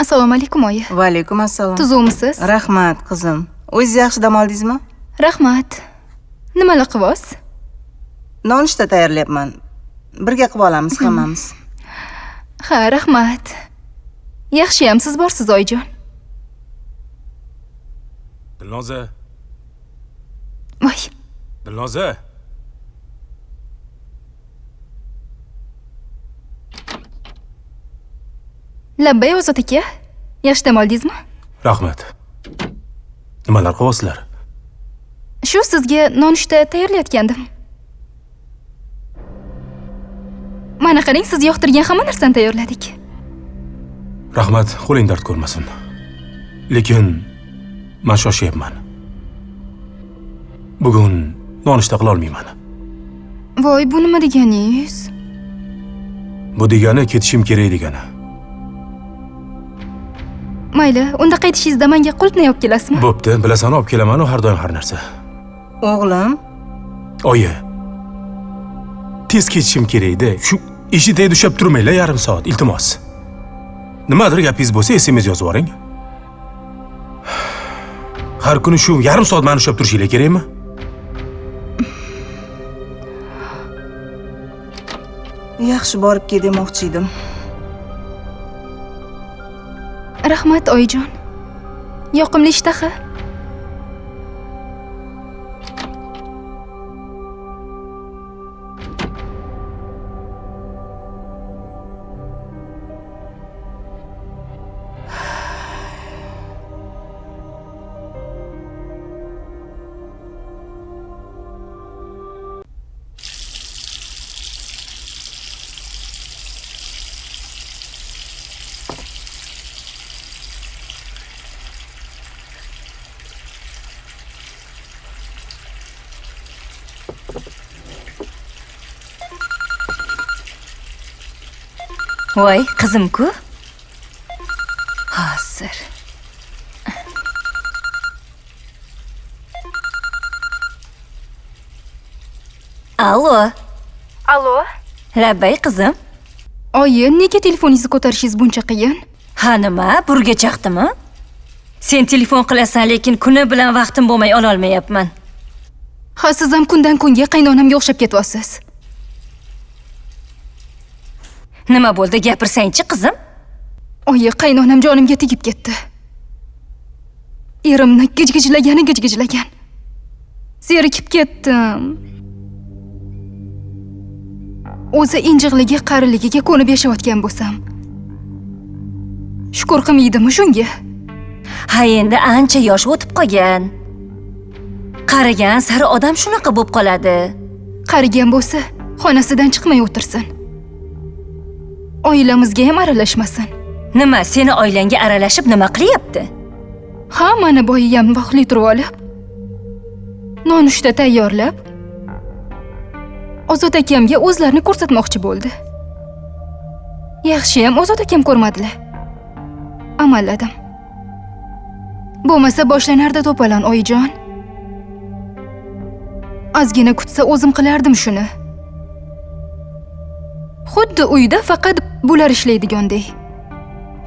Assalomu alaykum oyi. Va alaykum assalom. Tuzukmisiz? Rahmat qizim. O'zingiz yaxshi dam oldingizmi? Rahmat. Nimalar qilyapsiz? Nonushta tayyorlayapman. Birga qilib olamiz hammamiz. Ha, rahmat. Yaxshiyam siz borsiz oyijon. Dilnoza. Voy. Dilnoza. Labbay Ozod aka, yaxshi dam oldingizmi? Rahmat. Nimalar qilyapsizlar? Shu sizga nonushta tayyorlayotgandim. Mana qarang, siz yoqtirgan hamma narsani tayyorladik. Rahmat, qo'ling dard ko'rmasin. Lekin men shoshyapman. Bugun nonushta qila olmayman. Voy, bu nima deganingiz? Bu degani ketishim kerak degani. Mayli, unda qaytishingizda menga qulupnay olib kelasizmi? Bo'pti, bilasan, olib kelaman-u har doim har narsa. O'g'lim. Oyi. Tez ketishim kerak-da. Shu eshik tagida ushlab turmanglar yarim soat, iltimos. Nimadir gapingiz bo'lsa SMS yozib yuboring. Har kuni shu yarim soat meni ushlab turishinglar kerakmi? Yaxshi borib kel demoqchi edim. Rahmat oyijon. Yoqimli ishtaha. Voy, qizim-ku. Hozir. Allo. Allo. Labbay qizim. Oyi, nega telefoningizni ko'tarishingiz buncha qiyin? Ha, nima, burga chaqdimi? Sen telefon qilasan, lekin kuni bilan vaqtim bo'lmay ola olmayapman. Ha, siz ham kundan kunga qaynonamga o'xshab ketyapsiz. Nima bo'ldi, gapirsangchi qizim? Oyi, qaynonam jonimga tegib ketdi. Erimni gijgijlagani gijgijlagan. Zerikib ketdim. O'zi injiqligi, qariligiga ko'nib yashayotgan bo'lsam, shukur qilmaydimi shunga? Ha, endi ancha yosh o'tib qolgan. Qarigan sari odam shunaqa bo'lib qoladi. Qarigan bo'lsa, xonasidan chiqmay o'tirsin. Oilamizga ham aralashmasin. Nima, seni oilangga aralashib nima qilyapti? Ha, mana boyiyam vaqtli turib olib, nonushta tayyorlab, Ozod akamga o'zlarini ko'rsatmoqchi bo'ldi. Yaxshiyam Ozod akam ko'rmadilar. Amalladim. Bo'lmasa boshlanardi to'polon, oyijon. Ozgina kutsa o'zim qilardim shuni. Xuddi uyda faqat bular ishlaydigandek.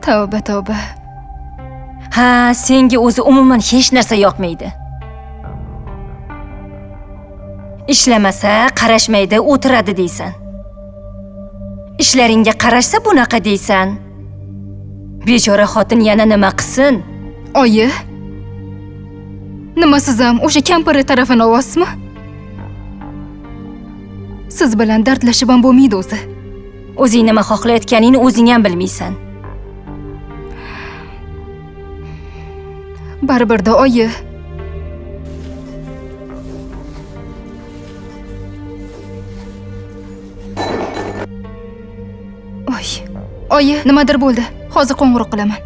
Tavba, tavba. Ha, senga o'zi umuman hech narsa yoqmaydi. Ishlamasa, qarashmaydi, o'tiradi deysan. Ishlaringga qarashsa bunaqa deysan. Bechora xotin yana nima qilsin? Oyi, nima siz ham o'sha kampiri tarafini olyapsizmi? Siz bilan dardlashib ham bo'lmaydi o'zi. O'zing nima xohlayotganingni o'zing ham bilmaysan. Baribir-da oyi. Oy, oyi, nimadir bo'ldi. Hozir qo'ng'iroq qilaman.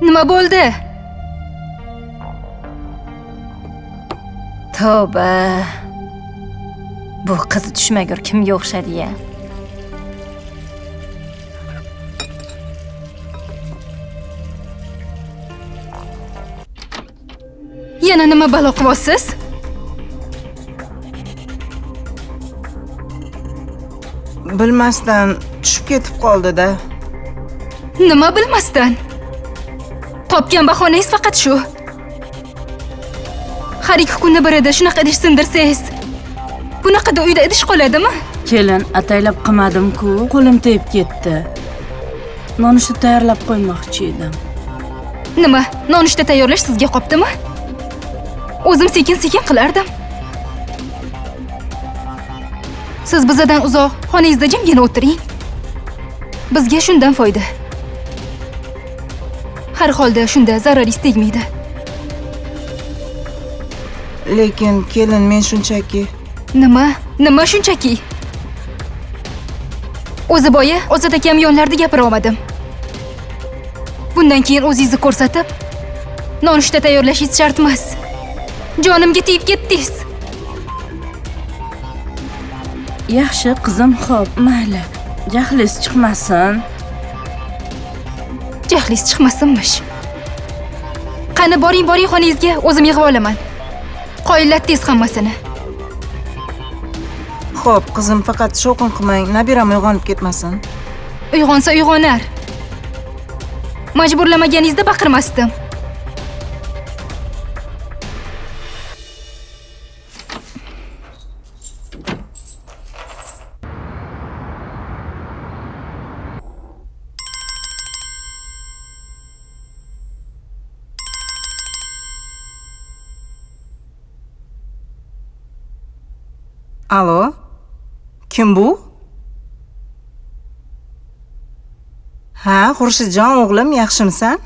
Nima bo'ldi? Tavba. Bu qizi tushmagur kimga o'xshadi-ya? Yana nima balo qilyapsiz? Bilmasdan tushib ketib qoldi-da. Nima bilmasdan? Topgan bahonangiz faqat shu. Har ikki kunda birida shunaqa idish sindirsangiz, bunaqada uyda idish qoladimi? Kelin, ataylab qilmadim-ku, qo'lim tegib ketdi. Nonushta tayyorlab qo'ymoqchi edim. Nima, nonushta tayyorlash sizga qopdimi? O'zim sekin-sekin qilardim. Siz bizadan uzoq, xonangizda jimgina o'tiring. Bizga shundan foyda. Har holda shunda zararingiz tegmaydi. Lekin kelin, men shunchaki... Nima? Nima shunchaki? O'zi boya Ozod akam yonlarida gapira olmadim. Bundan keyin o'zingizni ko'rsatib, nonushta tayyorlashingiz shart emas. Jonimga tegib ketdingiz. Yaxshi, qizim, xo'p, mayli. Jahlingiz chiqmasin. Jahlingiz chiqmasinmish. Qani boring, boring xonangizga, o'zim yig'ib olaman. Qoyillatdingiz hammasini. Xo'p, qizim, faqat shovqin qilmang, nabiram uyg'onib ketmasin. Uyg'onsa uyg'onar. Majburlamaganingizda baqirmasdim. Alo? Kim bu? Ha, Xurshidjon o'g'lim, yaxshimisan?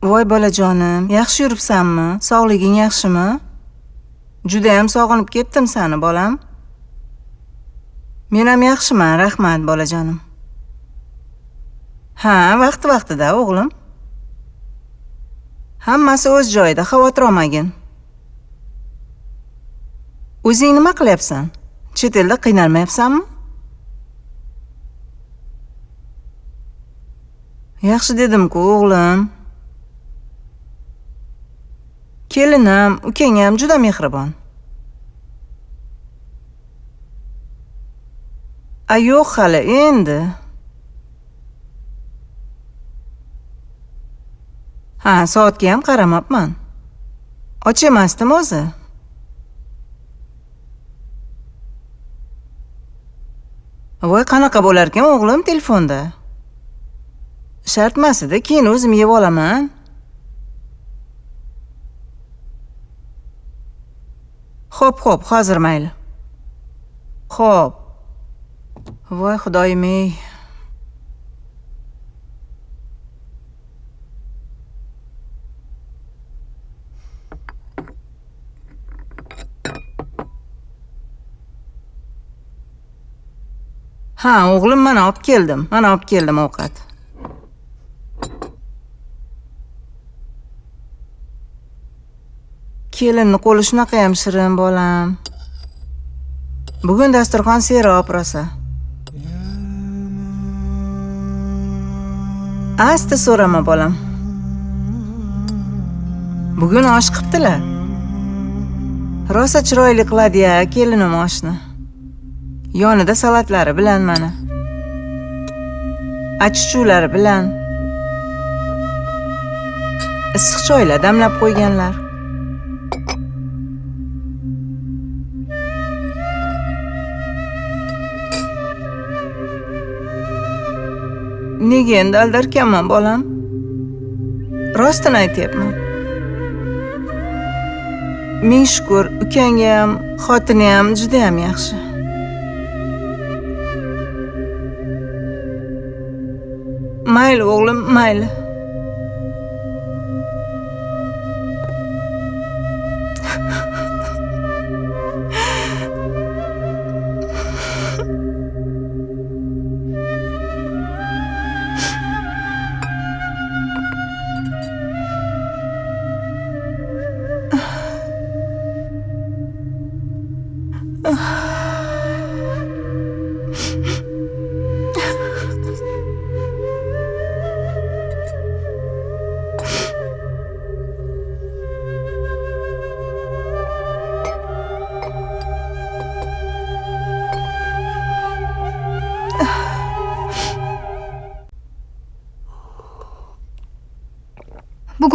Voy bolajonim, yaxshi yuribsanmi? Sog'liging yaxshimi? Juda ham sog'inib ketdim seni, bolam. Men ham yaxshiman, rahmat bolajonim. Ha, vaqti-vaqtida o'g'lim. Hammasi o'z joyida, xavotir olmagin. O'zing nima qilyapsan? Chet elda qiynalmayapsanmi? Yaxshi dedim-ku, o'g'lim. Kelinim, ukang ham juda mehribon. A yo'q hali endi. Ha, soatga ham qaramabman. Och emasdim o'zi. Voy, qanaqa bo'larkan o'g'lim telefonda? Shart emas edi, keyin o'zim yeb olaman. Xo'p, xo'p, hozir mayli. Xo'p. Voy xudoyim ey. Ha, o'g'lim, mana olib keldim. Mana olib keldim ovqat. Kelinni qo'li shunaqa ham shirin, bolam. Bugun dasturxon serob rosa. Asta so'rama, bolam. Bugun osh qilibdilar. Rosa chiroyli qiladi-ya kelinim oshni. Yonida salatlari bilan mana. Achichuvlari bilan. Issiq choylar damlab qo'yganlar. Nega endi aldarkanman, bolam? Rostini aytyapman. Ming shukr, ukangga ham, xotini ham juda ham yaxshi. Mayli, o'g'lim, mayli.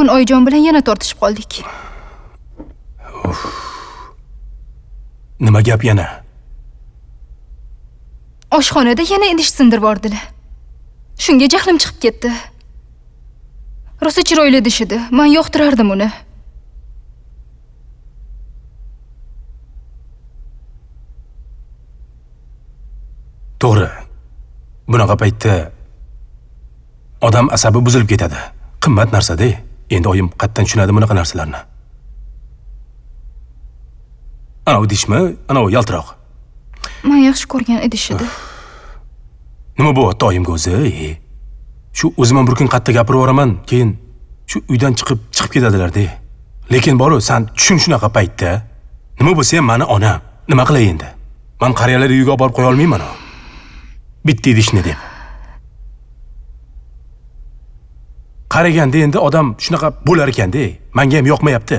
Bugun oyijon bilan yana tortishib qoldik. Nima gap yana? Oshxonada yana idish sindirib yubordilar. Shunga jahlim chiqib ketdi. Rosa chiroyli idish edi. Men yoqtirardim uni. To'g'ri. Bunaqa paytda odam asabi buzilib ketadi. Qimmat narsa-da. Endi oyim qatdan tushunadi bunaqa narsalarni. Ana u idishmi? Ana u yaltiroq. Men yaxshi ko'rgan idish edi. Nima bo'lyapti oyimga o'zi? Shu o'zim ham bir kun qattiq gapirib yuboraman, keyin shu uydan chiqib ketadilar-da. Lekin boru, sen tushun shunaqa paytda. Nima bo'lsa ham meni onam. Nima qilay endi? Men qariyalar uyiga olib borib qo'ya olmayman. Bitta idishni deb. Qaraganda endi odam shunaqa bo'lar ekan-da. Menga ham yoqmayapti.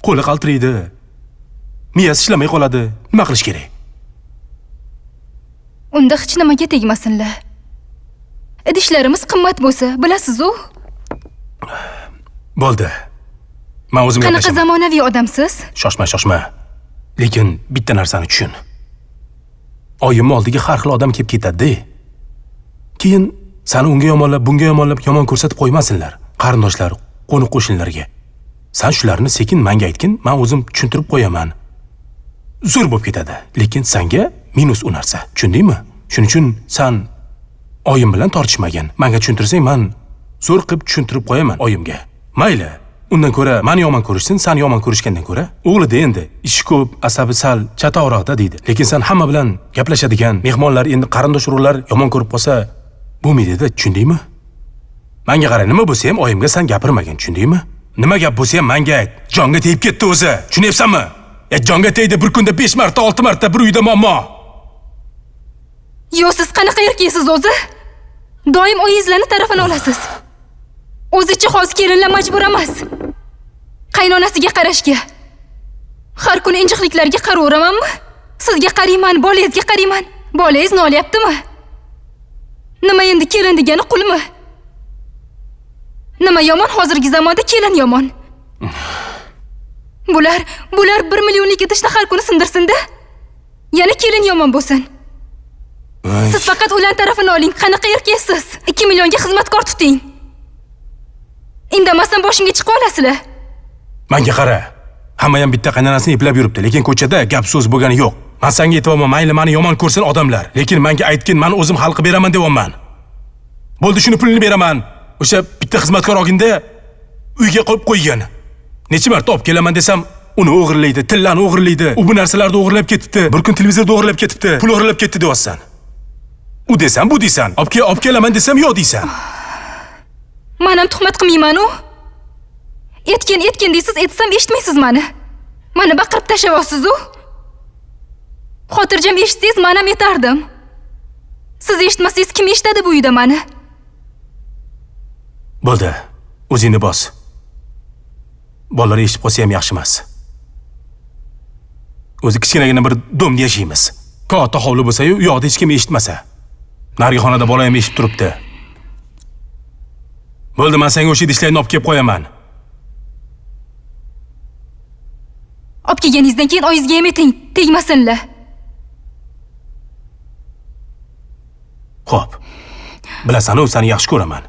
Qo'li qaltiraydi. Miyasi ishlamay qoladi. Nima qilish kerak? Unda hech nimaga tegmasinlar. Idishlarimiz qimmat bo'lsa, bilasiz-u. Bo'ldi. Men o'zim gaplashaman. Qanaqa zamonaviy odamsiz? Shoshma, shoshma. Lekin bitta narsani tushun. Oyimning oldiga har xil odam kelib ketadi-da. Keyin seni unga yomonlab, bunga yomonlab yomon ko'rsatib qo'ymasinlar. Qarindoshlar, qo'ni-qo'shnilarga. Sen shularni sekin menga aytgin, men o'zim tushuntirib qo'yaman. Zo'r bo'lib ketadi. Lekin senga minus u narsa. Tushundingmi? Shuning uchun sen oyim bilan tortishmagin. Menga tushuntirsang, men zo'r qilib tushuntirib qo'yaman oyimga. Mayli, undan ko'ra meni yomon ko'rishsin, sen yomon ko'rishgandan ko'ra. O'g'lida endi ishi ko'p, asabi sal chatoqroqda deydi. Lekin sen hamma bilan gaplashadigan, mehmonlar endi qarindosh urug'lar yomon ko'rib qolsa bo'lmaydi-da, tushundingmi? Menga qara, nima bo'lsa ham oyimga sen gapirmagin, tushundingmi? Nima gap bo'lsa ham menga ayt. Jonga tegib ketdi o'zi. Tushunyapsanmi? Jonga tegdi bir kunda 5 marta, 6 marta bir uyda muammo. Yo, siz qanaqa erkaksiz o'zi? Doim oyingizlarni tarafini olasiz. O'zicha hozir kelinlar majbur emas qaynonasiga qarashga. Har kuni injiqliklarga qaraveramanmi? Sizga qarayman, bolangizga qarayman. Bolangiz nolyaptimi? Nima endi kelin degani qulmi? Nima yomon hozirgi zamonda kelin yomon. Bular 1 millionlik idishni har kuni sindirsin-da. Yana kelin yomon bo'lsin. Siz faqat ular tarafini oling. Qanaqa erkaksiz? 2 millionga xizmatkor tuting. Indamasdan boshimga chiqib olasizlar. Menga qara. Hamma ham bitta qaynonasini eplab yuribdi, lekin ko'chada gap so'z bo'lgani yo'q. Men senga aytyapman, mayli meni yomon ko'rsin odamlar, lekin menga aytgin, men o'zim hal qilib beraman deyapman. Bo'ldi, shuni pulini beraman. O'sha bitta xizmatkor olginda uyga qo'yib qo'ygan. Necha marta olib kelaman desam, uni o'g'irlaydi, tillani o'g'irlaydi, u bu narsalarni o'g'irlab ketibdi, bir kun televizorda o'g'irlab ketibdi, pul o'g'irlab ketdi deyapsan. U desam, bu deysan. Olib kelaman desam, yo'q deysan. Men ham tuhmat qilmayman-u. Etkin deysiz, etsam eshitmaysiz meni. Meni baqirib tashlayapsiz-u. Xotirjam eshitsangiz, men ham etardim. Siz eshitmasangiz, kim eshitadi bu uyda meni? Bo'ldi. O'zingni bos. Bolalar eshitib qolsa ham yaxshi emas. O'zi kichkinagina bir domda yashaymiz. Katta hovli bo'lsa-yu, u yoqda hech kim eshitmasa. Narigi xonada bola ham eshitib turibdi. Bo'ldi, men senga o'sha idishlarni olib kelib qo'yaman. Olib kelganingizdan keyin oyingizga ham ayting, tegmasinlar. Xo'p. Bilasan-u, seni yaxshi ko'raman.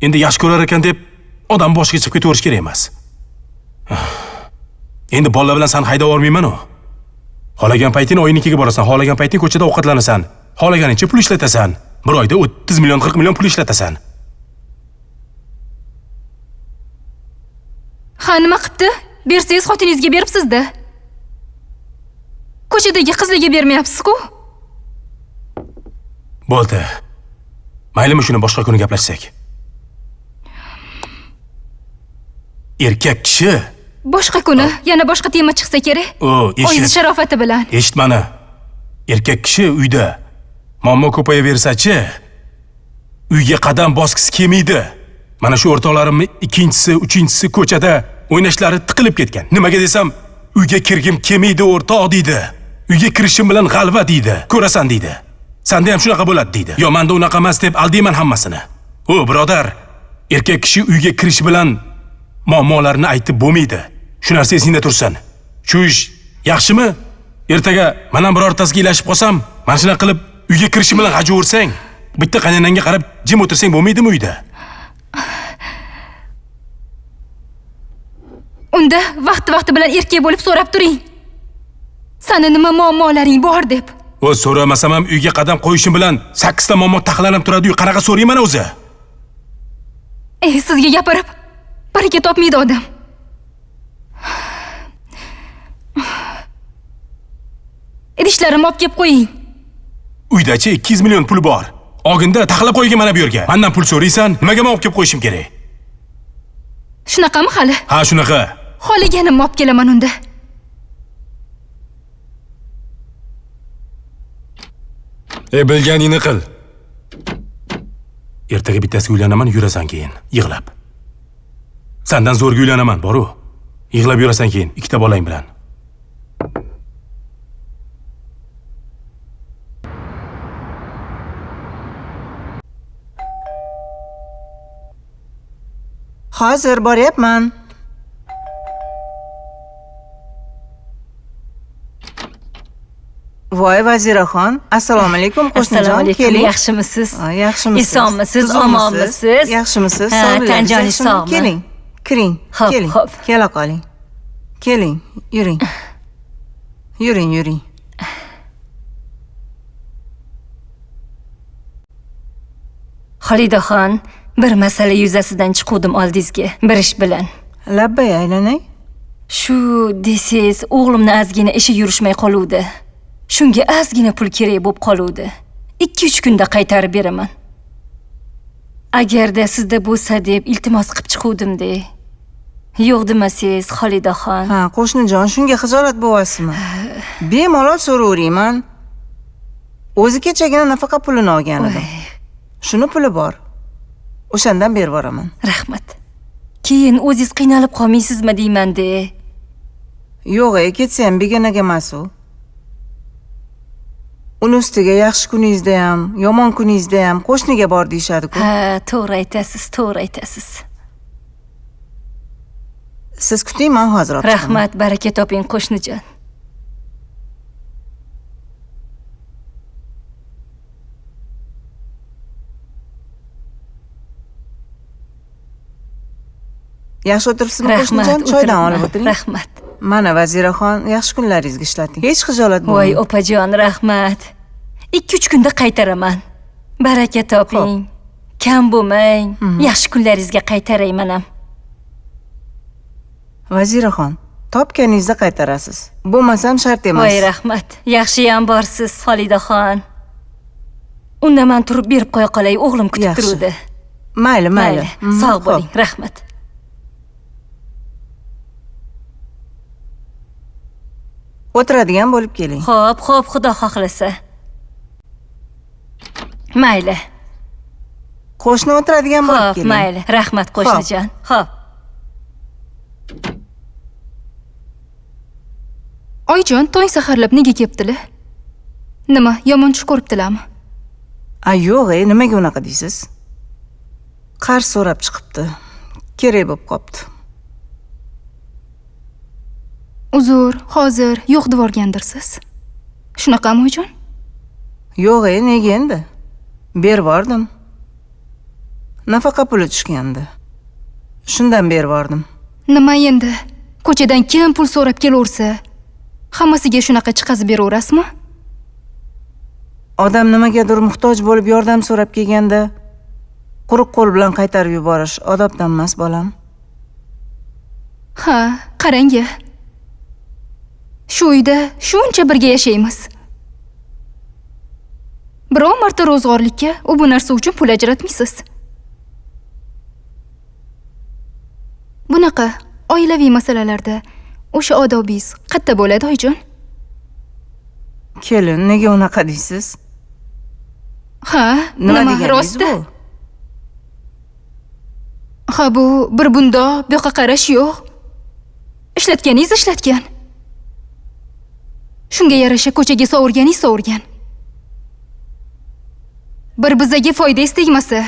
Endi yaxshi ko'rar ekan deb odam boshiga chiqib ketaverish kerak emas. Endi bolalar bilan seni haydab yubormayman-u. Xohlagan payting oyinikiga borasan, xohlagan payting ko'chada ovqatlanasan, xohlaganingcha pul ishlatasan. Bir oyda 30 million, 40 million pul ishlatasan. Ha, nima qilibdi? Bersangiz xotiningizga beribsiz-da. Ko'chadagi qizlarga bermayapsiz-ku. Bo'ldi. Maylimi shuni boshqa kuni gaplashsak. Erkak kishi boshqa kuni yana boshqa tema chiqsa kerak. Oyingiz sharofati bilan. Eshit meni. Erkak kishi uyda muammo ko'payaversa-chi, uyga qadam bosgisi kelmaydi. Mana shu o'rtoqlarimni ikkinchisi, uchinchisi ko'chada o'ynashlari tiqilib ketgan. Nimaga desam, uyga kirgim kelmaydi o'rtoq deydi. Uyga kirishim bilan g'alva deydi. Ko'rasan deydi. Senda ham shunaqa bo'ladi deydi. Yo, menda unaqa emas deb aldayman hammasini. O, birodar, erkak kishi uyga kirishi bilan Muammolarni aytib bo'lmaydi. Shu narsa esingda tursin. Shu ish yaxshimi? Ertaga menam birortasiga ilashib qolsam, mana shunaqa qilib uyga kirishim bilan g'ajaversang, bitta qaynonangga qarab jim o'tirsang bo'lmaydimi uyda? Unda vaqti-vaqti bilan erkak bo'lib so'rab turing. Sani nima muammolaring bor deb. O'z so'ramasam ham uyga qadam qo'yishim bilan 8 ta muammo taxlanib turadi-yu, qanaqa so'rayman o'zi? Sizga gapirib baraka topmaydi odam. Idishlarimni olib kelib qo'ying. Uydachi 200 million pul bor. Oginda taxlab qo'ygan mana bu yerga. Mendan pul so'raysan, nimaga men olib kelib qo'yishim kerak? Shunaqami hali? Ha, shunaqa. Xohlaganimni olib kelaman unda. Bilganingni qil. Ertaga bittasiga uylanaman, yurasan keyin, yig'lab. Sandan zo'rga uylanaman, boru. Yig'lab yurasan keyin, ikkita bolang bilan. Hozir boryapman. Voy Vaziraxon, assalomu alaykum qo'shnijon, keling. Yaxshimisiz? Yaxshimisiz? Esonmisiz, omonmisiz? Yaxshimisiz? Sog'ligingiz sog'mi? Keling, kiring, keling. Kela qoling. Keling, yuring. Yuring, yuring. Xolidaxon, bir masala yuzasidan chiquvdim oldingizga, bir ish bilan. Labbay aylanay. Shu desangiz, o'g'limni ozgina ishi yurishmay qoluvdi. Shunga ozgina pul kerak bo'lib qoluvdi. 2-3 kunda qaytarib beraman. Agarda sizda bo'lsa deb iltimos qilib chiquvdim-de. Yo'q demasangiz, Xolidaxon. Ha, qo'shnijon, shunga xijolat bo'lasizmi? Bemalol so'raverayman. O'zi kechagina nafaqa pulini olgan edim. Shuni puli bor. O'shandan berib boraman. Rahmat. Keyin o'zingiz qiynalib qolmaysizmi deyman-de. Yo'q, ketsa ham begonaga emas u. Uni ustiga yaxshi kuningizda ham, yomon kuningizda ham qo'shniga bor deyishadi-ku. Ha, to'g'ri aytasiz, to'g'ri aytasiz. Siz kuting, men hozir olib chiqaman. Rahmat, baraka toping qo'shnijon. Yaxshi o'tiribsizmi qo'shnijon? Choydan olib o'tiring. Rahmat. Mana Vaziraxon, yaxshi kunlaringizga ishlating. Hech xijolat bo'lmang. Voy opajon, rahmat. 2-3 kunda qaytaraman. Baraka toping. Kam bo'lmang. Yaxshi kunlaringizga qaytaray manam. Vaziraxon, topganingizda qaytarasiz. Bo'lmasam shart emas. Voy rahmat. Yaxshiyam borsiz, Xolidaxon. Unda men turib berib qo'ya qolay, o'g'lim kutib turuvdi. Mayli, mayli. Sog' bo'ling, rahmat. O'tiradigan bo'lib keling. Xo'p, xo'p, Xudo xohlasa. Mayli. Qo'shni o'tiradigan bo'lib keling. Xo'p, mayli. Rahmat qo'shnijon. Xo'p. Oyjon tong saharlab nega kelibdilar? Nima, yomon tush ko'ribdilarmi? A, yo'q, nimaga unaqa deysiz? Qarz so'rab chiqibdi. Kerak bo'lib qopti. Uzr, hozir yo'q devorgandirsiz. Shunaqami, Oyjon? Yo'q, nega endi? Berib bordim. Nafaqa puli tushgandi. Shundan berib bordim. Nima endi? Ko'chadan kim pul so'rab kelaversa, hammasiga shunaqa chiqazib beraverasizmi? Odam nimagadir muhtoj bo'lib yordam so'rab kelganda, quruq qo'l bilan qaytarib yuborish odobdan emas, bolam. Ha, qarang-a. Shu uyda shuncha birga yashaymiz. Biror marta ro'zg'orlikka u bu narsa uchun pul ajratmaysiz. Bunaqa oilaviy masalalarda o'sha odobingiz qatta bo'ladi, Oyjon? Kelin, nega unaqa deysiz? Ha, nima rost? Ha, bu bir bundoq, bu yoqqa qarash yo'q. Ishlatganingiz ishlatgan. Shunga yarasha ko'chaga sovurganingiz sovurgan. Bir bizaga foydangiz tegmasa,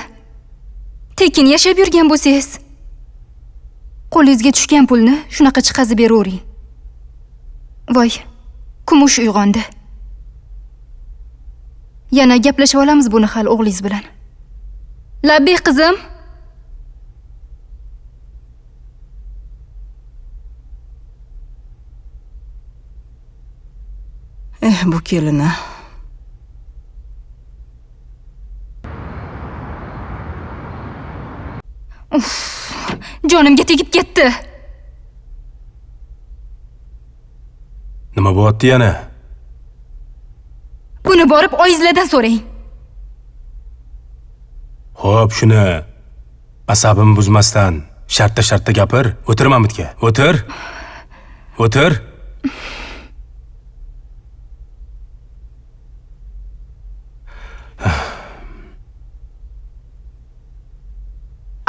tekin yashab yurgan bo'lsangiz, Qo'lingizga tushgan pulni shunaqa chiqazib beravering. Voy, Kumush uyg'ondi. Yana gaplashib olamiz buni hali o'g'lingiz bilan. Labbay qizim. Bu kelini. Uff, jonimga tegib ketdi. Nima bo'lyapti yana? Buni borib oyizlardan so'rang. Xo'p, shuni asabimni buzmasdan shartta-shartta gapir. O'tir Mamitga. O'tir. O'tir.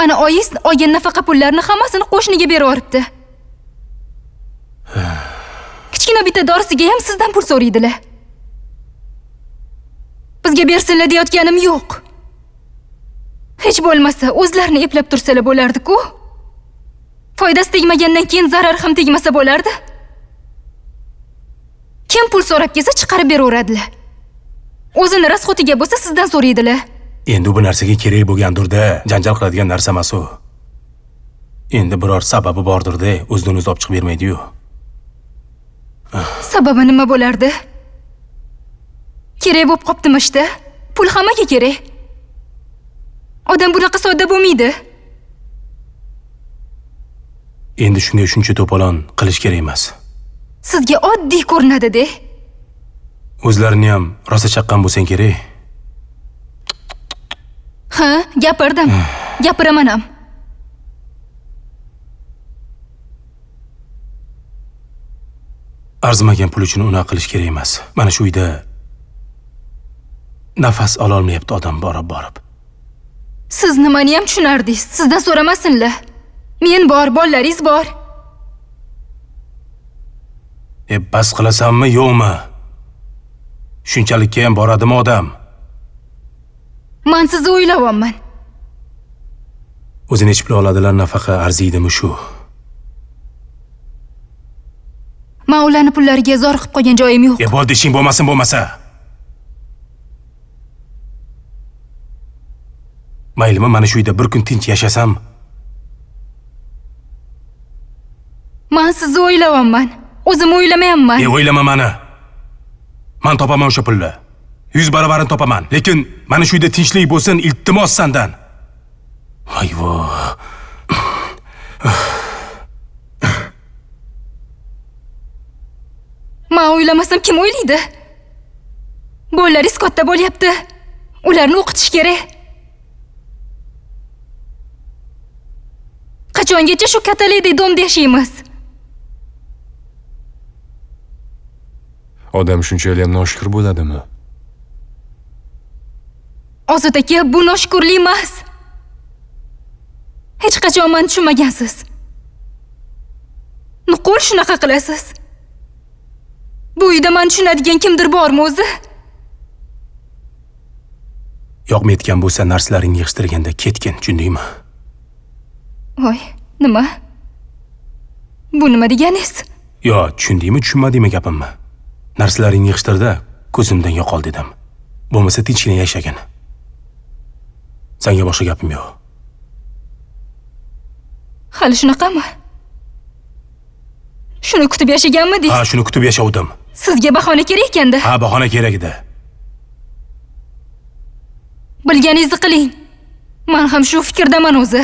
Ana oyiz olgan nafaqa pullarini hammasini qo'shniga berib yuboribdi. Kichkina bitta dorisiga ham sizdan pul so'raydilar. Bizga bersinlar deyotganim yo'q. Hech bo'lmasa o'zlarini eplab tursalar bo'lardi-ku. Foydasi tegmagandan keyin zarar ham tegmasa bo'lardi. Kim pul so'rab kelsa chiqarib beraveradilar. O'zini rasxotiga bo'lsa sizdan so'raydilar. Endi bu narsaga kerak bo'lgandir-da, janjal qiladigan narsa emas u. Endi biror sababi bordir-da, o'zidan o'zi olib chiqib bermaydi-yu. Sababi nima bo'lardi? Kerak bo'lib qopdimishda. Pul hammaga kerak. Odam bunaqa sodda bo'lmaydi. Endi shunga shuncha to'polon qilish kerak emas. Sizga oddiy ko'rinadi-da. O'zlarini ham rosa chaqqan bo'lsang kerak. Ha, gapirdim. Gapiraman ham. Arzimagan pul uchun unaqa qilish kerak emas. Mana shu uyda nafas ola olmayapti odam borib-borib. Siz nimani ham tushunardingiz? Sizdan so'ramasinlar. Men bor, bolalaringiz bor. Bas qilasanmi, yo'qmi? Shunchalikka ham boradimi odam? Men sizni o'ylayapman. O'zi necha pul oladilar nafaqa arziydimi shu? Men ularning pullariga zor qilib qolgan joyim yo'q. Bo'ldi, ishing bo'lmasin bo'lmasa. Maylimi, mana shu uyda bir kun tinch yashasam? Men sizni o'ylayapman. O'zim o'ylamayapman. O'ylama meni. Men topaman o'sha pulni. 100 barobarini topaman. Lekin mana shu uyda tinchlik bo'lsin, iltimos sendan. Ayvo. Men o'ylamasam kim o'ylaydi? Bolalaringiz katta bo'lyapti. Ularni o'qitish kerak. Qachongacha shu katalakdek domda yashaymiz? Odam shunchalik ham noshukur bo'ladimi? Ozod aka, bu noshukurlik emas. Hech qachon meni tushunmagansiz. Nuqul shunaqa qilasiz. Bu uyda meni tushunadigan kimdir bormi o'zi? Yoqmayotgan bo'lsa narsalaringni yig'ishtirganda ketgin, tushundingmi? Voy, nima? Bu nima deganingiz? Yo, tushundingmi, tushunmadingmi gapimni? Narsalaringni yig'ishtirda, ko'zimdan yo'qol dedim. Bo'lmasa tinchgina yashagin. Senga boshqa gapim yo'q. Hali shunaqami? Shuni kutib yashaganmidingiz? Ha, shuni kutib yashavdim. Sizga bahona kerak ekanda. Ha, bahona kerak edi. Bilganingizni qiling. Men ham shu fikrdaman o'zi.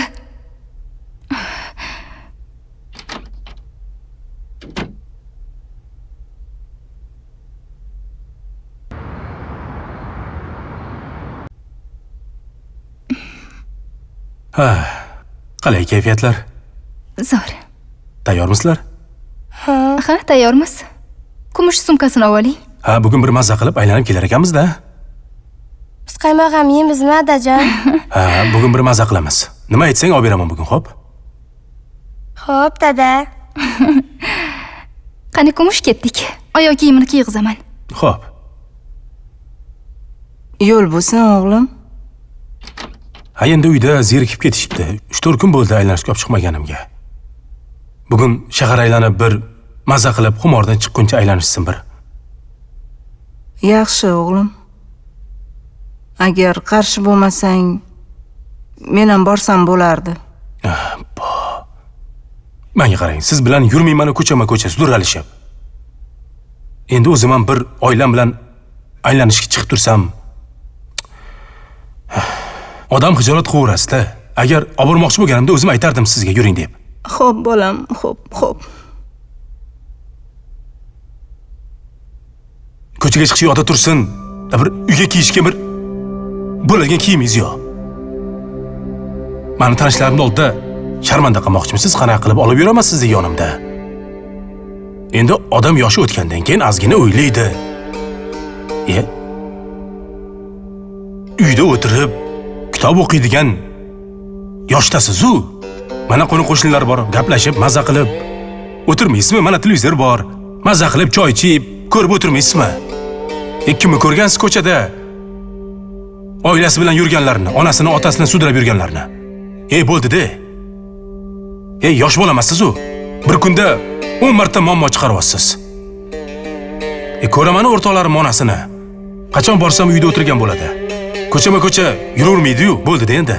Ha, qalay kayfiyatlar? Zo'r. Tayyormisizlar? Ha, tayyormiz. Kumush sumkasini oling. Ha, bugun bir mazza qilib aylanib kelar ekanmiz-da. Biz qaymoq ham yeymizmi, adajon? Ha, bugun bir mazza qilamiz. Nima aytsang olib beraman bugun, xo'p? Xo'p, dada. Qani Kumush, ketdik. Oyoq kiyimini kiyg'izaman. Xo'p. Yo'l bo'lsin, o'g'lim. Ha, endi uyda zerikib ketishibdi. 3-4 kun bo'ldi aylanishga olib chiqmaganimga. Bugun shahar aylanib bir maza qilib xumordan chiqquncha aylanishsin bir. Yaxshi, o'g'lim. Agar qarshi bo'lmasang, men ham borsam bo'lardi. Menga qarang, siz bilan yurmayman ko'chama-ko'cha sudralishib. Endi o'zim ham bir oilam bilan aylanishga chiqib tursam, odam xijolat qilaverasizda. Agar obormoqchi bo'lganimda o'zim aytardim sizga yuring deb. Xo'p, bolam, xo'p, xo'p. Ko'chaga chiqish yo'qda tursin, bir uyga kiyishga bir bo'ladigan kiyimingiz yo'q. Meni tanishlarimning oldida sharmanda qilmoqchimisiz? Qanaqa qilib olib yuraman sizni yonimda? Endi odam yoshi o'tgandan keyin ozgina o'ylaydi. Uyda o'tirib kitob o'qiydigan yoshdasiz-u. Mana qo'ni-qo'shnilar bor, gaplashib, maza qilib o'tirmaysizmi? Mana televizor bor, maza qilib choy ichib, ko'rib o'tirmaysizmi? Kimni ko'rgansiz ko'chada? Oilasi bilan yurganlarni, onasini, otasini sudrab yurganlarni. Bo'ldi-de. Yosh bola emassiz-u. Bir kunda 10 marta muammo chiqaryapsiz. Ko'raman o'rtoqlarim onasini. Qachon borsam uyda o'tirgan bo'ladi. Ko'chama-ko'cha yuravermaydi-yu, bo'ldi-da endi.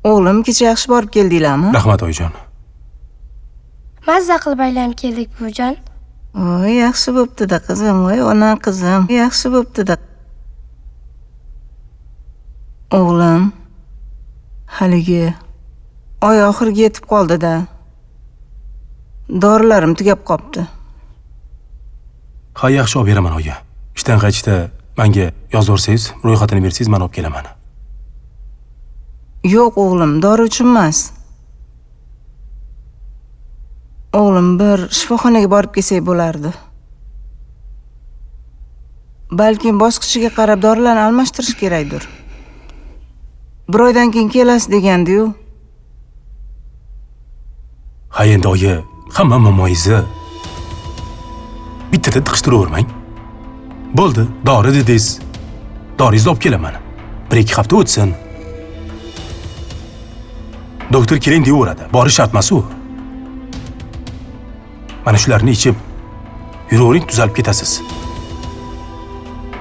O'g'lim, kecha yaxshi borib keldinglarmi? Rahmat, oyijon. Mazza qilib aylanib keldik, buvijon. Voy, yaxshi bo'pti-da qizim, voy ona qizim, yaxshi bo'pti-da. O'g'lim, haligi oy oxiriga yetib qoldi-da. Dorilarim tugab qopti. Ha, yaxshi olib beraman, oyi. Ishdan qaytishda menga yozib bersangiz, ro'yxatini bersangiz, men olib kelaman. Yo'q, o'g'lim, dori uchun emas. O'g'lim, bir shifoxonaga borib kelsak bo'lardi. Balkim bosqichiga qarab dorilarni almashtirish kerakdir. Bir oydan keyin kelasiz degandi-yu. Ha, endi oyi, hamma muammoingizni bittada tiqishtiravermang. Bo'ldi, dori dedingiz. Doringizni olib kelaman. 1-2 hafta o'tsin. Doktor keling deyaveradi. Borish shart emas u. Mana shularni ichib yuravering, tuzalib ketasiz.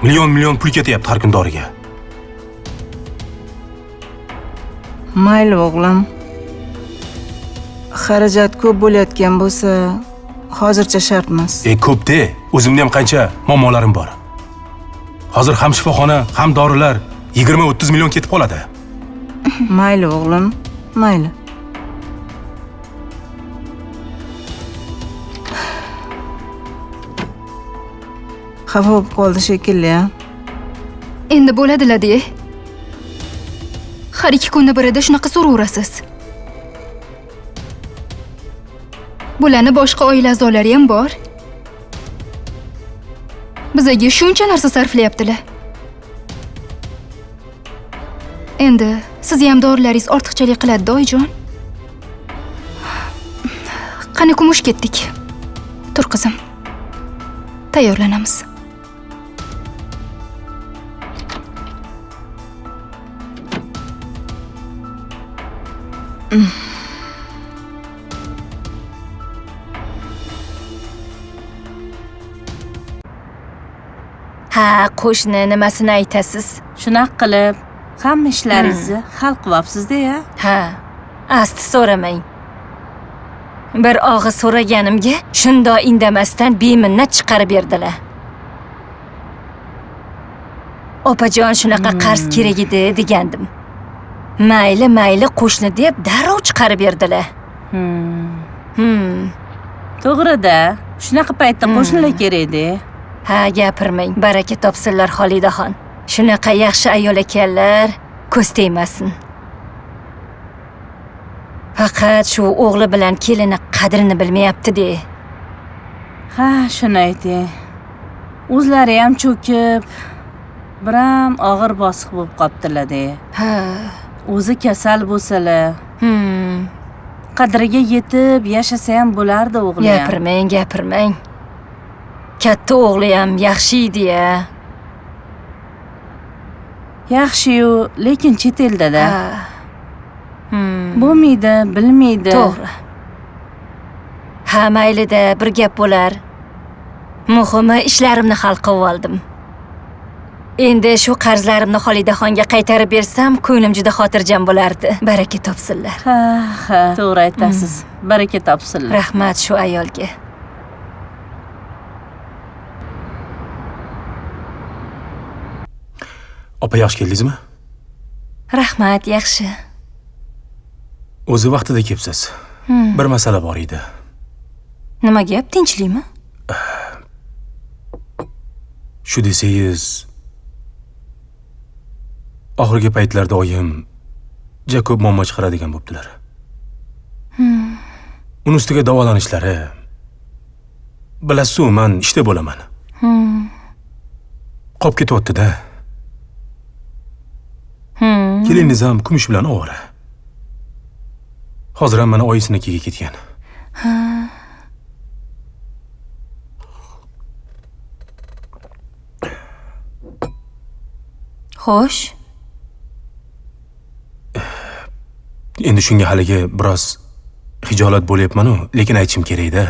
Million-million pul ketyapti har kun doriga. Mayli, o'g'lim. Xarajat ko'p bo'layotgan bo'lsa, hozircha shart emas. Ko'p-de. O'zimda ham qancha muammolarim bor. Hozir ham shifoxona, ham dorilar 20-30 million ketib qoladi. Mayli, o'g'lim. Mayli. Xafa bo'lib qoldi shekilli, a? Endi bo'ladi-la-de. Har ikki kunda birida shunaqa so'raverasiz. Bularni boshqa oila a'zolari ham bor. Bizaga shuncha narsa sarflayaptilar. Endi siz ham dorilaringiz ortiqchalik qiladi, oyijon. Qani kumush ketdik. Tur qizim. Tayyorlanamiz. Ha, qo'shni nimasini aytasiz? Shunaqa qilib hamma ishlaringizni hal qilyapsiz-da, ya? Ha, asti so'ramang. Bir og'iz so'raganimga shundoq indamasdan beminnat chiqarib berdilar. Opajon, shunaqa qarz kerak edi degandim. Mayli, mayli qo'shni deb darrov chiqarib berdilar. To'g'ri-da, shunaqa paytda qo'shnilar kerak-da. Ha, gapirmang, baraka topsinlar Xolidaxon. Shunaqa yaxshi ayol ekanlar, ko'z tegmasin. Faqat shu o'g'li bilan kelini qadrini bilmayapti-de. Ha, shuni ayting. O'zlari ham cho'kib, biram og'ir bosiq bo'lib qoptilar-de. Ha. O'zi kasal bo'lsalar. Qadriga yetib yashasa ham bo'lardi o'g'li ham. Gapirmang, gapirmang. Katta o'g'li ham yaxshi edi-ya. Yaxshi-yu, lekin chet elda-da. Bo'lmaydi, bilmaydi. To'g'ri. Ha, maylida, bir gap bo'lar. Muhimi, ishlarimni hal qilib oldim. Endi shu qarzlarimni Xolidaxonga qaytarib bersam, ko'nglim juda xotirjam bo'lardi. Baraka topsinlar. Ha, ha, to'g'ri aytasiz. Baraka topsinlar. Rahmat shu ayolga. Opa, yaxshi keldingizmi? Rahmat, yaxshi. O'zi vaqtida kelibsiz. Bir masala bor edi. Nima gap, tinchlikmi? Shu desangiz, oxirgi paytlarda oyim juda ko'p muammo chiqaradigan bo'ptilar. Uni ustiga davolanishlari. Bilasiz-ku, men ishda bo'laman. Qolib ketyapti-da. Keliningiz ham kumush bilan ovora. Hozir ham mana oyisinikiga ketgan. Xo'sh. Endi shunga haligi biroz xijolat bo'lyapman-u, lekin aytishim kerak-da.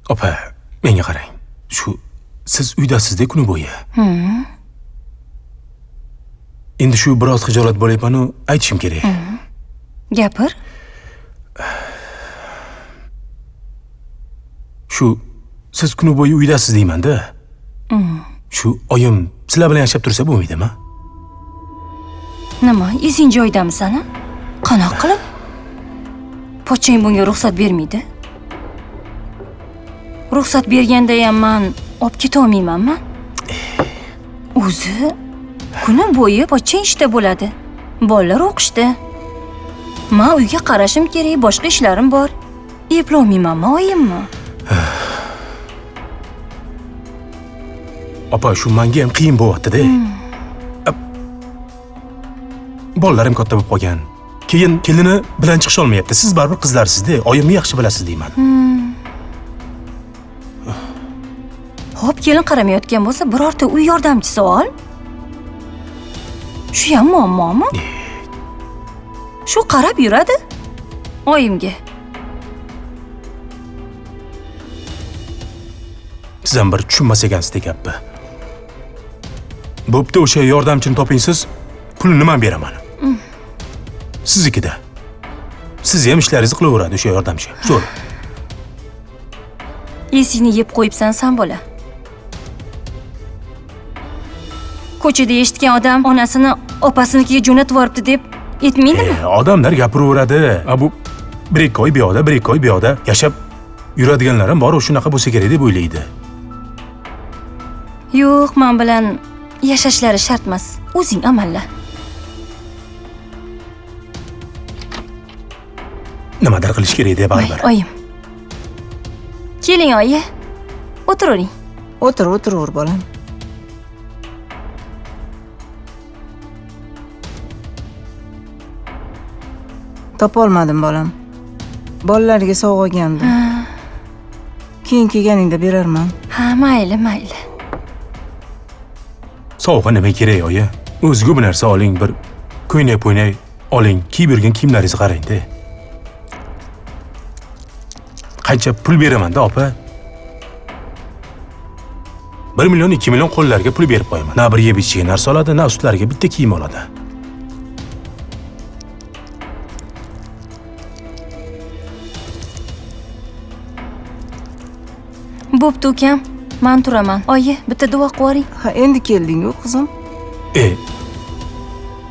Opa, menga qarang. Shu siz uydasiz-da kuni bo'yi. Endi shu biroz xijolat bo'lyapman-u, aytishim kerak. Gapir. Shu siz kuni bo'yi uydasiz deyman-da. Shu oyim sizlar bilan yashab tursa bo'lmaydimi? Nima, esing joyidamisan, a? Qanaqa qilib? Pochchang bunga ruxsat bermaydi. Ruxsat berganda ham men olib keta olmaymanmi? O'zi kuni bo'yi pochchang ishda bo'ladi. Bolalar o'qishda. Men uyga qarashim kerak, boshqa ishlarim bor. Eplolmaymanmi oyimmi? Opa, shu menga ham qiyin bo'lyapti-da. Bolalarim katta bo'lib qolgan. Keyin kelini bilan chiqisha olmayapti. Siz baribir qizlarsiz-da, oyimni yaxshi bilasiz deyman. Xo'p, kelin qaramayotgan bo'lsa, birorta uy yordamchisi ol. Shu ham muammomi? Shu qarab yuradi oyimga. Siz ham bir tushunmas ekansiz gapni. Bo'pti, o'sha yordamchini toping siz, pulini men beraman. Siznikida. Siz ham ishlaringizni qilaveradi o'sha yordamchi. Zo'r. Esingni yeb qo'yibsan san bola. Ko'chada eshitgan odam onasini opasinikiga jo'natib yuboribdi deb aytmaydimi? Odamlar gapiraveradi. Bu bir ikki oy bu yoqda, bir ikki oy bu yoqda yashab yuradiganlar ham bor, shunaqa bo'lsa kerak deb o'ylaydi. Yo'q, men bilan yashashlari shart emas. O'zing amalla. Nimadir qilish kerak deb baribir. Oyim. Keling oyi. O'tiravering. O'tir, o'tiraver bolam. Topolmadim bolam. Bolalarga sovg'a olgandim. Keyin kelganingda berarman. Ha, mayli, mayli. Sovg'a nima kerak oyi? O'ziga bir narsa oling, bir ko'ynak-po'ynak oling, kiyib yurgan kiyimlaringizni qarang-da. Qancha pul beraman-da, opa? 1 million, 2 million qo'llariga pul berib qo'yaman. Na bir yeb ichiga narsa oladi, na ustlariga bitta kiyim oladi. Bo'pti ukam, men turaman. Oyi, bitta duo qilib yuboring. Ha, endi kelding-ku, qizim.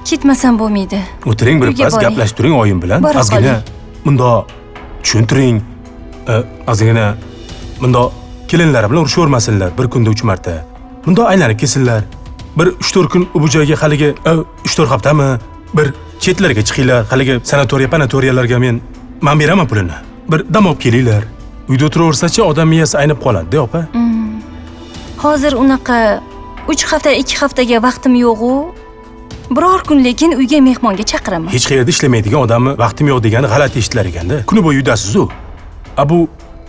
Ketmasam bo'lmaydi. O'tiring bir pas gaplashib turing oyim bilan. Ozgina mundoq tushuntiring. Ozgina mundoq kelinlari bilan urushavermasinlar bir kunda 3 marta. Mundoq aylanib kelsinlar. Bir 3-4 kun bu joyga haligi 3-4 haftami bir chetlarga chiqinglar, haligi sanatoriya, panatoriyalarga men beraman pulini. Bir dam olib kelinglar. Uyda o'tiraversa-chi odam miyasi aynib qoladi-da, opa. Hozir unaqa 3 hafta, 2 haftaga vaqtim yo'q-u. Biror kun lekin uyga mehmonga chaqiraman. Hech qayerda ishlamaydigan odamni vaqtim yo'q degani g'alati eshitilar ekanda. Kuni bo'yi uydasiz-u. A bu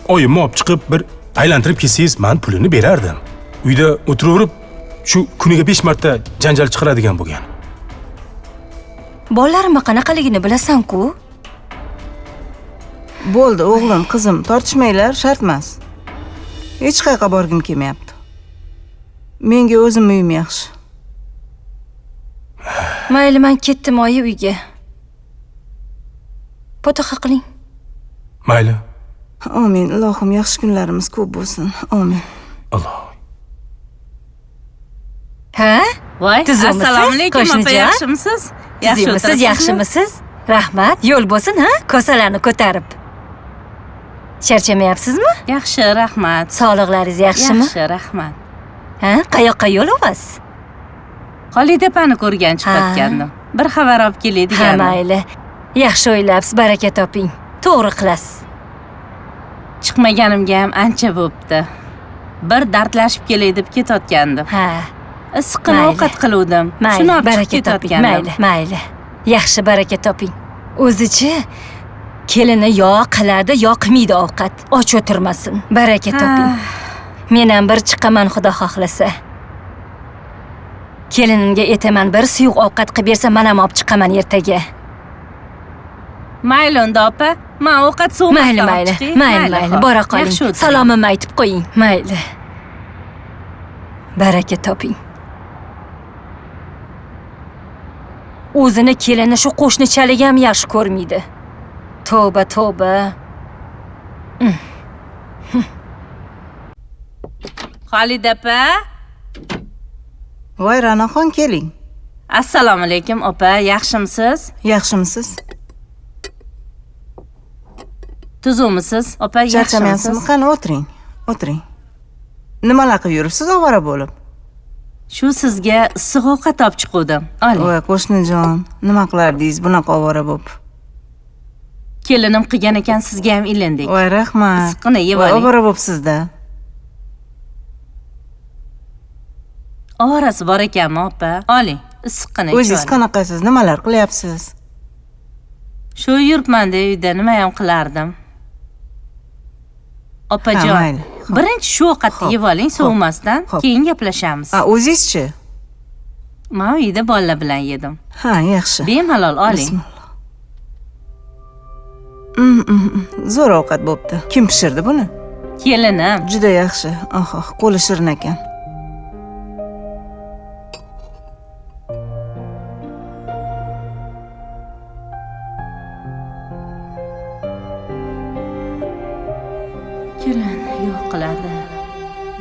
oyimni olib chiqib bir aylantirib kelsangiz, men pulini berardim. Uyda o'tiraverib shu kuniga 5 marta janjal chiqaradigan bo'lgan. Bolalarimni qanaqaligini bilasan-ku. Bo'ldi, o'g'lim, qizim, tortishmanglar, shart emas. Hech qayerga borgim kelmayapti. Menga o'zim uyim yaxshi. Mayli, men ketdim oyi uyga. Fotiha qiling. Mayli. Amin. Ilohim, yaxshi kunlarimiz ko'p bo'lsin. Amin. Alloh. Ha? Voy, assalomu alaykum opa, yaxshimisiz? Yaxshimisiz, yaxshimisiz? Rahmat. Yo'l bo'lsin, ha? Kosalarni ko'tarib. Charchamayapsizmi? Yaxshi, rahmat. Sog'liqlaringiz yaxshimi? Yaxshi, rahmat. Ha, qayoqqa yo'l olasiz? Xolida opani ko'rgan chiqayotgandim. Bir xabar olib kelay degandim. Ha, mayli. Yaxshi o'ylabsiz, baraka toping. To'g'ri qilasiz. Chiqmaganimga ham ancha bo'pti. Bir dardlashib kelay deb ketayotgandim. Ha. Issiqqina ovqat qiluvdim. Shuni olib chiqib ketayotgandim. Mayli, mayli. Yaxshi, baraka toping. O'zichi kelini yo qiladi, yo qilmaydi ovqat. Och o'tirmasin. Baraka toping. Men ham bir chiqaman, Xudo xohlasa. Kelinimga aytaman, bir suyuq ovqat qilib bersa, men ham olib chiqaman ertaga. Mayli unda opa, men ovqat so'masdan Mayli, mayli, mayli, mayli, bora qoling. Salomimni aytib qo'ying. Mayli. Baraka toping. O'zini kelini shu qo'shnichalik ham yaxshi ko'rmaydi. Tavba, tavba. Xolida opa. Voy, Ra'noxon, keling. Assalomu alaykum opa, yaxshimisiz? Yaxshimisiz? Tuzukmisiz? Opa, yaxshimisiz? Charchamayapsizmi? Qani, o'tiring, o'tiring. Nimalar qilib yuribsiz ovora bo'lib? Shu sizga issiq ovqat olib chiquvdim. Oling. Voy, qo'shnijon, nima qilardingiz bunaqa ovora bo'lib? Kelinim qilgan ekan, sizga ham ilindik. Voy, rahmat. Issiqqina yeb oling. Ovora bo'libsiz-da. Ovorasi bor ekanmi, opa? Oling, issiqqina. O'zingiz qanaqasiz? Nimalar qilyapsiz? Shu yuribman-da uyda, nima ham qilardim. Opajon, birinchi shu ovqatni yeb oling, sovimasdan, keyin gaplashamiz. Ha, o'zingizchi? Men uyda bolalar bilan yedim. Ha, yaxshi. Bemalol oling. Bismillah. Zo'r ovqat bo'pti. Kim pishirdi buni? Kelinim. Juda yaxshi. Oh, oh, qo'li shirin ekan. Kelin yo'q qiladi,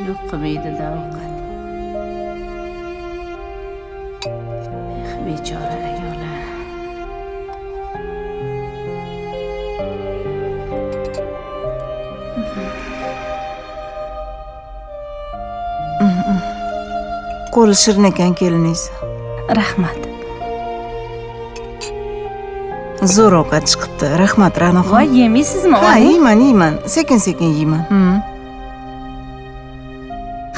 yo'q qilmaydi-da ovqat. Eh, bechora ayollar. Qo'li shirin ekan keliningiz. Rahmat. Zo'r ovqat chiqibdi. Rahmat, Ra'noxon. Voy, yemaysizmi? Ha, yeyman, yeyman. Sekin-sekin yeyman.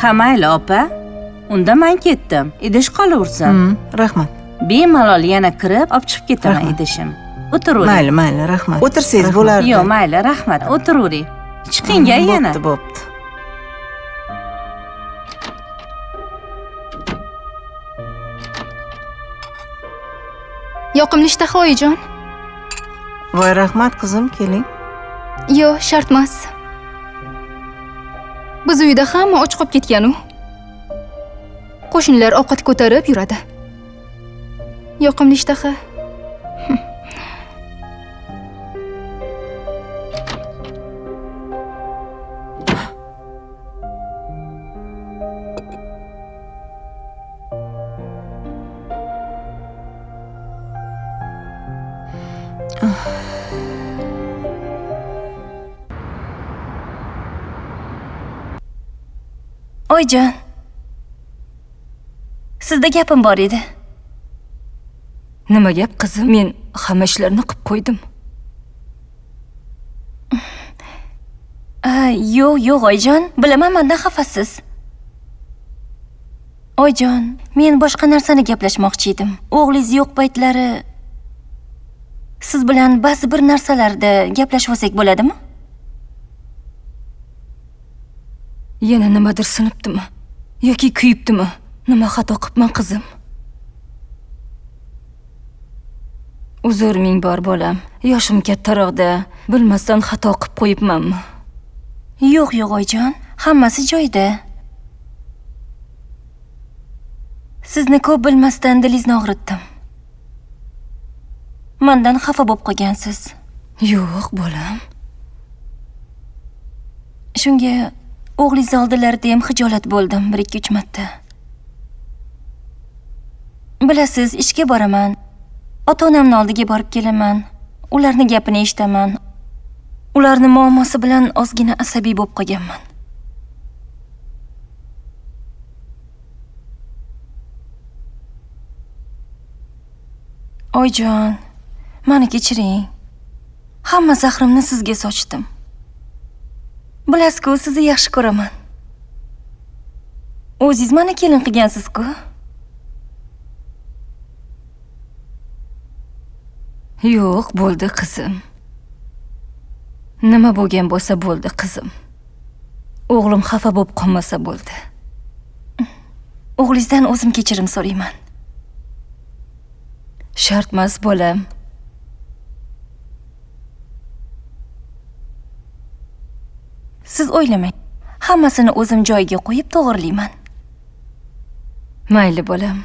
Ha, mayli opa. Unda men ketdim. Idish qolaversin. Rahmat. Bemalol yana kirib olib chiqib ketaman idishim. O'tiravering. Mayli, mayli, rahmat. O'tirsangiz bo'lardi. Yo'q, mayli, rahmat. O'tiravering. Chiqing yana. Bo'pti, bo'pti. Yoqimli ishtaha, oyijon. Voy, rahmat qizim, keling. Yo'q, shart emas. Biz uyda hamma och qolib ketgan-u. Qo'shnilar ovqat ko'tarib yuradi. Yoqimli ishtaha. Oyjon, sizda gapim bor edi. Nima gap qizim? Men hamma ishlarni qilib qo'ydim. Yo'q, yo'q oyjon, bilaman mendan xafasiz. Oyjon, men boshqa narsani gaplashmoqchi edim. O'g'lingiz yo'q paytlari siz bilan ba'zi bir narsalarda gaplashib olsak bo'ladimi? Yana nimadir sinibdimi yoki kuyibdimi? Nima xato qilibman qizim? Uzr ming bor bolam. Yoshim kattaroqda, bilmasdan xato qilib qo'yibmanmi? Yo'q, yo'q oyjon, hammasi joyida. Sizni ko'p bilmasdan dilingizni og'ritdim. Mendan xafa bo'lib qolgansiz. Yo'q, bolam. Shunga o'g'lingiz oldilarida ham xijolat bo'ldim 1-2-3 marta. Bilasiz, ishga boraman. Ota-onamning oldiga borib kelaman. Ularning gapini eshitaman. Ularning muammosi bilan ozgina asabiy bo'lib qolganman. Oyjon, meni kechiring. Hamma zahrimni sizga sochdim. Bilasiz-ku, sizni yaxshi ko'raman. O'zingiz meni kelin qilgansiz-ku. Yo'q, bo'ldi qizim. Nima bo'lgan bo'lsa bo'ldi qizim. O'g'lim xafa bo'lib qolmasa bo'ldi. O'g'lingizdan o'zim kechirim so'rayman. Shart emas bolam. Siz o'ylamang. Hammasini o'zim joyiga qo'yib to'g'rilayman. Mayli bolam.